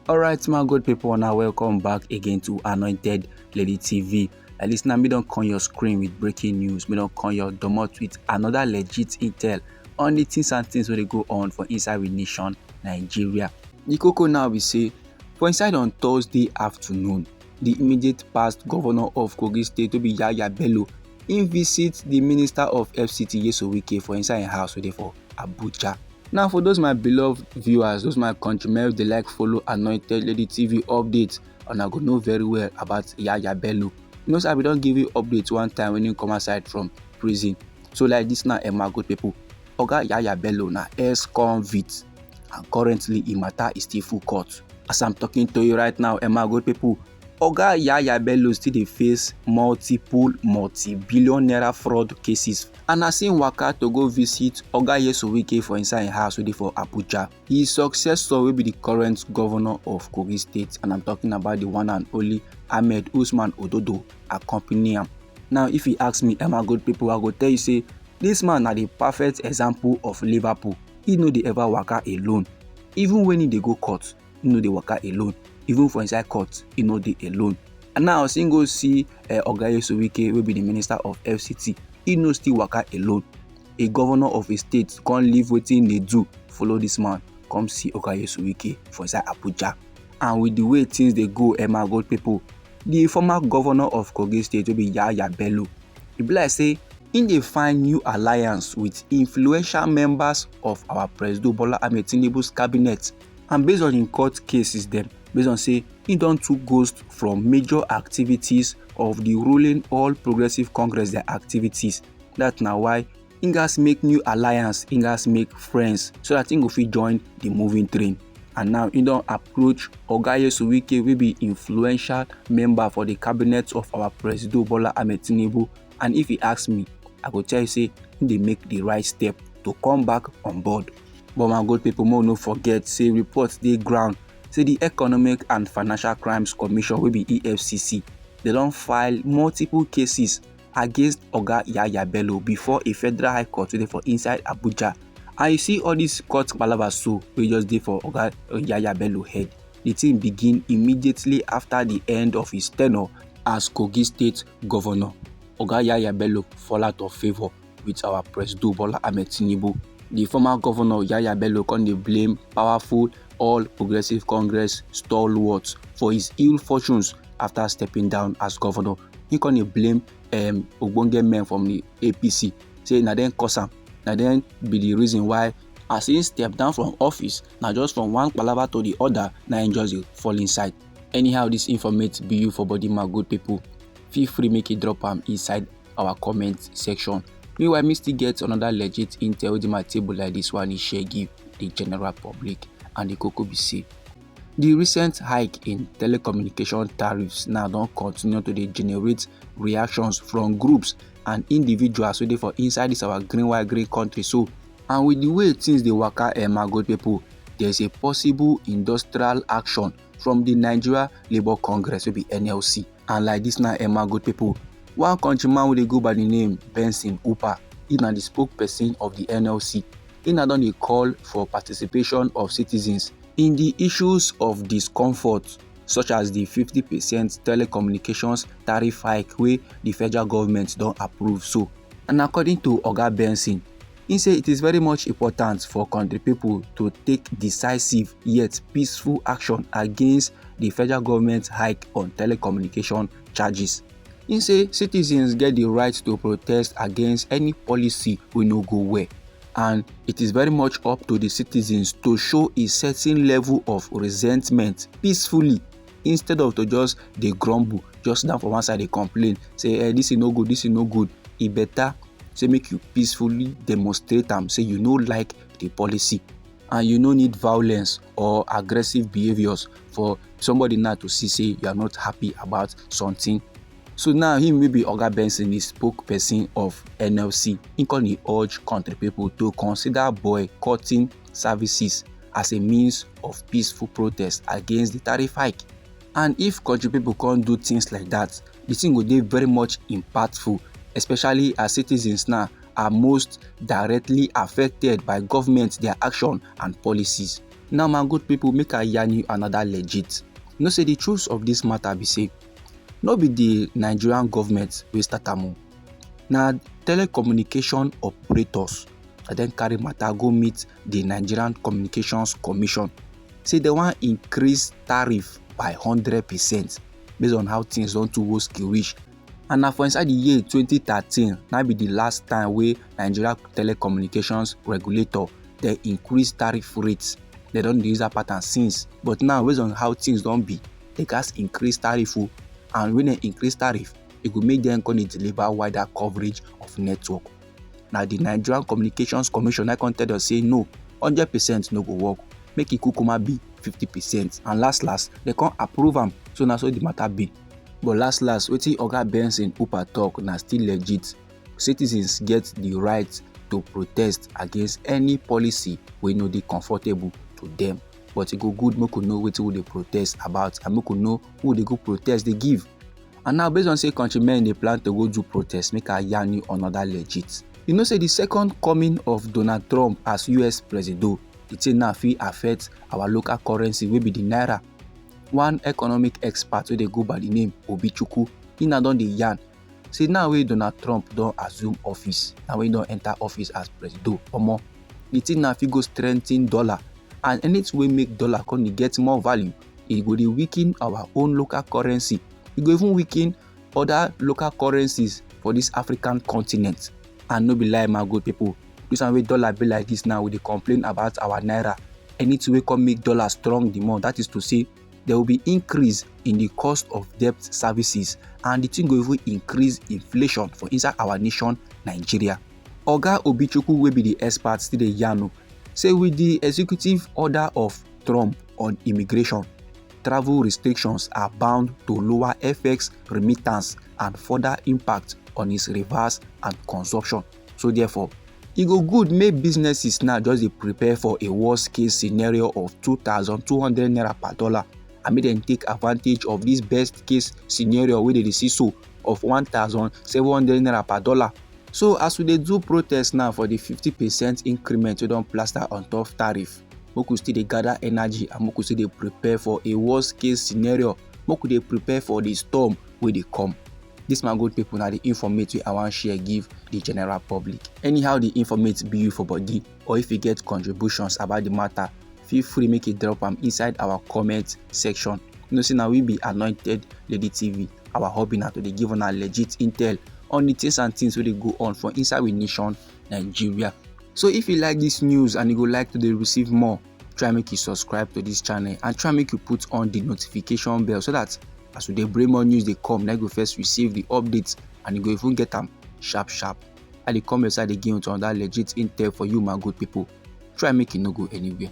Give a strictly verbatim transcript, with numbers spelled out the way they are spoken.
Alright, my good people, now welcome back again to Anointed Lady T V. At least now, me don't come your screen with breaking news. Me don't come your domot with another legit intel on the things and things wey dey go on for inside we nation, Nigeria. The koko now we say, for inside on Thursday afternoon, the immediate past governor of Kogi State, Tobi Yaya Bello, he visit the Minister of F C T, Yeso Wike, for inside him house wey dey for Abuja. Now, for those my beloved viewers, those my countrymen, if they like follow Anointed Lady T V updates, and I go know very well about Yaya Bello. You know, sir, we don't give you updates one time when you come outside from prison. So, like this now, eh, my good people, Oga Yaya Bello na ex-convict, and currently, him matter is still full court. As I'm talking to you right now, eh, my good people, Oga Yaya Bello still dey face multiple multi-billion naira fraud cases, and as him waka to go visit Oga Yeso Wike for inside him house wey dey for Abuja, his successor wey be the current governor of Kogi State, and I'm talking about the one and only Ahmed Usman Ododo, accompany am. Now, if you ask me, eh, my good people, I go tell you say this man na the perfect example of Liverpool. He no dey ever waka alone. Even when he dey go court, he no dey waka alone. Even for inside court, he no dey alone. And now, as he go see, eh, Oga Yeso Wike, wey be the Minister of F C T, he no still waka alone. A governor of a state come leave wetin he dey do, follow this man, come see Oga Yeso Wike for inside Abuja. And with the way things dey go, eh, my good people, the former governor of Kogi State, wey be Yaya Bello, e be like say he dey find new alliance with influential members of our Presido Bola Ahmed Tinubu's cabinet. And based on him court cases dem, based on say he don too ghost from major activities of the ruling All Progressive Congress, their activities. That na why he gats make new alliance, he gats make friends, so that he go fit join the moving train. And now he don approach Oga Yeso Wike, wey be influential member for the cabinet of our Presido Bola Ahmed Tinubu. And if you ask me, I go tell you say he dey make the right step to come back on board. But my good people, make we no forget say reports dey ground say the Economic and Financial Crimes Commission, wey be E F C C, they don file multiple cases against Oga Yaya Bello before a federal high court wey dey for inside Abuja. And you see all these court palava so wey just dey for Oga Yaya Bello head. The thing begin immediately after the end of his tenure as Kogi State governor. Oga Yaya Bello fall out of favour with our Presido Bola Ahmed Tinubu. The former governor Yaya Bello come dey blame powerful All Progressive Congress stalwarts for his ill fortunes after stepping down as governor. He come dey blame, um, ogbonge men from the A P C, say na dem cause am, na dem be the reason why, as he step down from office, na just from one palava to the other, na him just dey fall inside. Anyhow this informate be you for body, my good people, feel free make you drop am inside our comment section. Meanwhile, me still get another legit intel wey dey my table like this one, e share give the general public. And the koko be say, the recent hike in telecommunication tariffs now don continue to dey generate reactions from groups and individuals wey dey for inside this our green white green country so. And with the way things dey waka, eh, my good people, there is a possible industrial action from the Nigeria Labour Congress, wey be N L C. And like this now, eh, my good people, one countryman wey dey go by the name Benson Upa, he na the spokesperson of the N L C. He na don dey call for participation of citizens in the issues of discomfort, such as the fifty percent telecommunications tariff hike wey the federal government don approve so. And according to Oga Benson, he say it is very much important for country people to take decisive yet peaceful action against the federal government hike on telecommunication charges. He say citizens get the right to protest against any policy wey no go well, and it is very much up to the citizens to show a certain level of resentment peacefully, instead of to just dey grumble, just sit down for one side dey complain, say, "Eh, this is no good, this is no good." E better say make you peacefully demonstrate am say you no like the policy, and you no need violence or aggressive behaviours for somebody now to see say you are not happy about something. So now him wey be Oga Benson, the spokesperson of N L C, he come dey urge country people to consider boycotting services as a means of peaceful protest against the tariff hike. And if country people come do things like that, the thing go dey very much impactful, especially as citizens now are most directly affected by government, their action and policies. Now, my good people, make I yarn you another legit. You know say the truth of this matter be say no be the Nigerian government wey start am o. Na telecommunication operators that then carry matter go meet the Nigerian Communications Commission, say they wan increase tariff by hundred percent based on how things don too woski reach. And na for inside the year twenty thirteen, na be the last time wey Nigeria Telecommunications Regulator dey increase tariff rates. They don dey use that pattern since. But now, based on how things don be, they gats increase tariff o. And when they increase tariff, e go make them come dey deliver wider coverage of network. Na the Nigerian Communications Commission na come tell us say no, hundred percent no go work. Make e kukuma be fifty percent. And last last, they come approve am. So na so the matter be. But last last, wetin Oga Benson Upa talk na still legit. Citizens get the right to protest against any policy wey no dey comfortable to them. But e go good make we know wetin we dey protest about and make we know who dey go protest dey give. And now, based on say countrymen dey plan to go do protest, make I yarn you another legit. You know say the second coming of Donald Trump as U S presido, the thing now fit affect our local currency wey be the naira. One economic expert wey dey go by the name Obichukwu, he now don dey yarn say now wey Donald Trump don assume office, now wey he don enter office as presido, omo, the thing now fit go strengthen dollar, and anything wey make dollar come dey get more value, e go dey weaken our own local currency. E go even weaken other local currencies for this African continent. And no be lie, my good people, this one wey dollar be like this now, we dey complain about our naira. Anything wey come make dollar strong the more, that is to say, there will be increase in the cost of debt services, and the thing go even increase inflation for inside our nation, Nigeria. Oga Obichukwu, wey be the expert, still dey yarn o, say with the executive order of Trump on immigration, travel restrictions are bound to lower F X remittance and further impact on its reverse and consumption. So therefore, e go good make businesses now just dey prepare for a worst case scenario of two thousand two hundred naira per dollar, and make dem take advantage of this best case scenario wey dey dey see so of one thousand seven hundred naira per dollar. So as we dey do protest now for the fifty percent increment wey don plaster on top tariff, make we still dey gather energy and make we still dey prepare for a worst case scenario. Make we dey prepare for the storm wey dey come. This, my good people, na the informate wey I wan share give the general public. Anyhow the informate be you for body, or if you get contributions about the matter, feel free make you drop am inside our comment section. You know say na we be Anointed Lady T V. Our hobby na to dey give una legit intel on the things and things wey dey go on for inside we nation, Nigeria. So if you like this news and you go like to dey receive more, try make you subscribe to this channel and try make you put on the notification bell, so that as we dey bring more news dey come, na you go first receive the updates and you go even get am sharp sharp. I dey come your side again with another legit intel for you, my good people. Try make you no go anywhere.